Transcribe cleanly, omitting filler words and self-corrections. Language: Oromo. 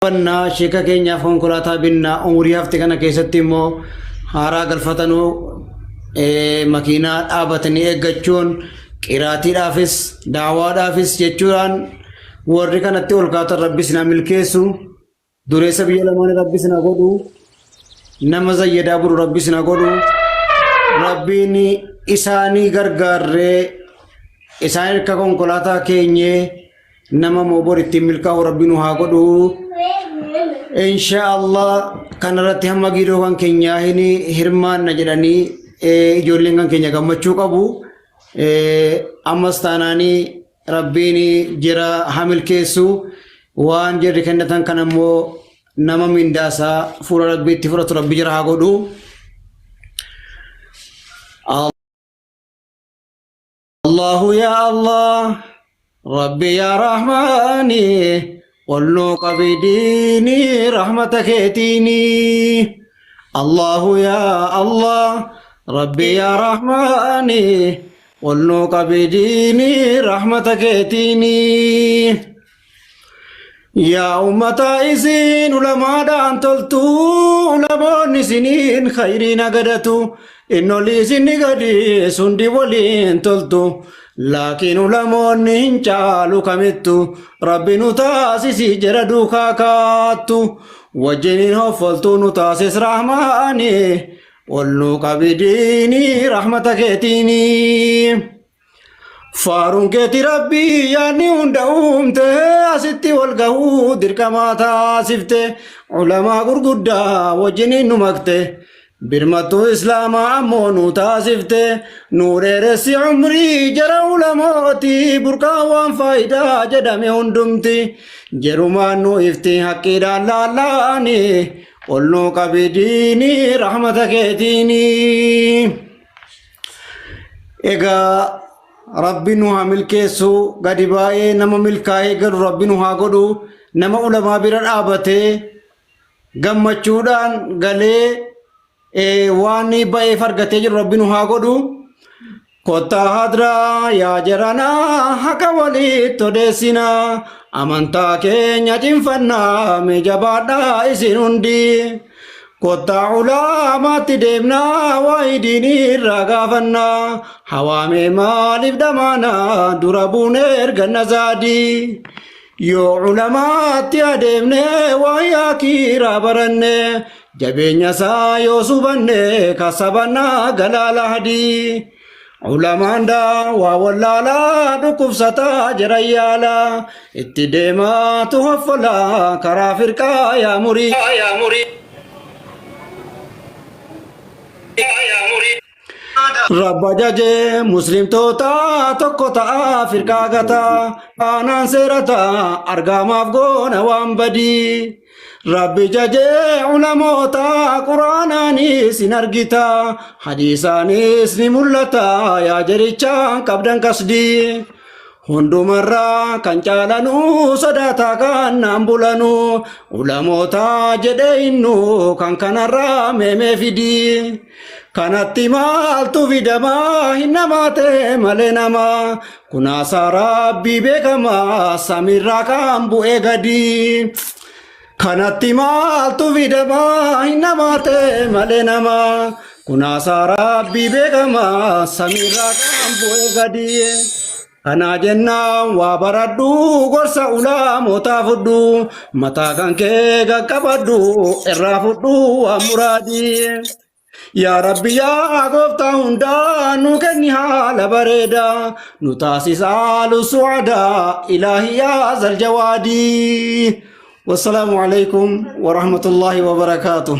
Bannaa sheeka keenyaaf konkolaataa binnaa umurii hafte kana keessatti immoo haaraa galfatanuu makiinaa dhaabatanii eeggachuun qiraatiidhaafis daawaadhaafis jechuudhaan warri kanatti ol kaatan rabbi isin haa milkeessu dureessa biyya lamaan rabbi isin haa godhu nama zayyadaa buru rabbi isin haa godhu rabbiin isaanii gargaarree isaan hirka konkolaataa keenyee nama moo bor ittiin milkaa'u rabbi nu haa godhu insha Allah kanarratti hamma giidoo kan keenyaa hin hirmaanna jedhanii ijoolleen kan keenya gammachuu qabu ammas taanaanii rabbiin jira haa milkeessu waan jirri kennatan kan ammoo nama mindaasaa fuula rabbiitti fudhatu rabbi jira haa godhu. Allahu ya Allah Rabbi ya Rahmani ol nuu qabi diinii rahmata keetiini Allahu ya Allah Rabbi ya Rahmani ol nuu qabi diinii rahmata keetiini Yaa ummataa isin ulamaadhaan toltu ulamoonni isiniin khayrii nagadatu innolii isinni gadi sundi waliin toltu laakiin ulamoonni hin caalu kamittu rabbi nu taasisi jara duukaa kaattu wajjiniin hoffoltuu nu taasis rahmaani ol nu qabi diinii rahmata keetiinii. Faaruun keeti rabbii yaadni hunda uumte asitti wal gahuu dirqamaa taasifte ulamaa gurguddaa wajjiniin nu makte birmattuu islaamaa ammoo nu taasifte nu dheeressi umrii jara ulamooti burqaa waan faayidaa jedhame hundumti jerumaan nu ifti haqqiidhaan laallaani ol nu qabi diinii rahmata keetiinii. Egaa Rabbi nu haa milkeessu gadi baay'ee nama milkaa'ee galu Rabbi nu haa godhu nama ulamaa bira dhaabatee gammachuudhaan galee waan ba'eef argatee jiru Rabbi nu haa godhu. Kottaa hadraa yaa jaranaa haqa walitti odeessinaa amantaa keenya cimfannaa mee jabaadhaa isin hundi. Kottaa ulaamaatti deemnaa waa'ee diinii irraa gaafannaa hawaamee maaliif dhamaanaa dura buunee erganna zaadii. Yoo ulamaatti adeemne waa'ee akiiraa baranne jabeenya isaa yoo subanne kasabannaa galaala hadii. Ulamaan daawaa wallaalaa dhukkubsataa jiran yaala itti deemaatu hoffolaa karaa firqaa yaa murii. Rabba jajee muslimtoota tokko ta'a firqaa gataa aanaan seerataa argaamaaf goona waan badii. Rabbi jajee ulamoota quraanaanis hin argita hadiisaanis ni mul'ata yaa jerichaan qabdan kasdii. Hundumarraa kan caalanuu sodaataa kan naan bulanuu ulamoota jedhee innu kan kanarraa meemee fidii. Kanatti maaltu fidamaa hin namaate malee nama kunaasaa rabbii beekamaa samiirraa kan bu'ee gadi. Kanatti maaltu fidamaa hin namaate malee nama kunaasaa rabbii beekamaa samiirraa kan bu'ee gadi. Kanaa jennaan waa baradhu gorsa ulaamotaa fudhu mataa kan kee qaqqabadhu irraa fudhu waa muraadii. Yaa Rabbi yaa gooftaa hundaa nu kenni haala bareedaa nu taasisaa lusu'adaa ilaahi yaa zaljawaadii. Wassalaamu alaikum warahmatullaahi wabarakaatuh.